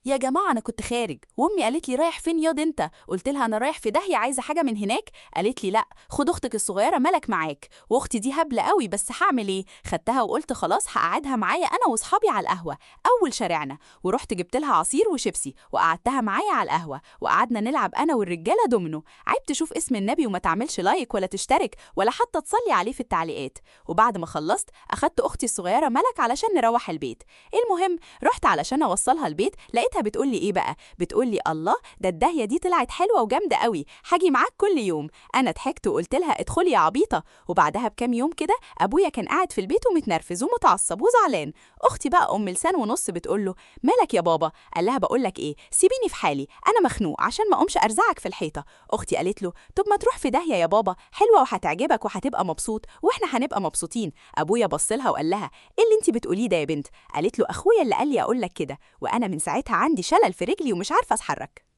يا جماعة أنا كنت خارج وأمي قالت لي رايح فين ياض أنت؟ قلت لها أنا رايح في داهية، عايزة حاجة من هناك؟ قالت لي لأ، خد أختك الصغيرة ملك معاك. وأختي دي هبلة قوي، بس هعمل إيه؟ خدتها وقلت خلاص هقعدها معايا أنا وأصحابي على القهوة أول شارعنا، ورحت جبت لها عصير وشيبسي وقعدتها معايا على القهوة، وقعدنا نلعب أنا والرجالة دومينو. عيب تشوف اسم النبي وما تعملش like ولا تشترك ولا حتى تصلي عليه في التعليقات. وبعد ما خلصت أخدت أختي الصغيرة ملك علشان نروح البيت. المهم رحت علشان أوصلها البيت، لقيتها بتقول لي إيه بقى؟ بتقول لي الله، ده الداهية دي طلعت حلوة وجامدة قوي، هاجي معاك كل يوم. أنا ضحكت وقلت لها ادخلي يا عبيطة. وبعدها بكام يوم كده أبويا كان قاعد في البيت ومتنرفز ومتعصب وزعلان. أختي بقى أم لسان ونص بتقول له مالك يا بابا؟ قال لها بقول لك إيه، سيبيني في حالي، أنا مخنوق عشان ما أقومش أرزعك في الحيطة. أختي قالت له طب ما تروح في داهية يا بابا، حلوة وهتعجبك وهتبقى مبسوط وإحنا هنبقى مبسوطين. أبويا بص لها وقال لها إيه اللي أنت بتقوليه ده يا بنت؟ قالت له أخويا اللي قال لي أقول لك كده. وأنا من ساعتها عندي شلل في رجلي ومش عارفة أتحرك.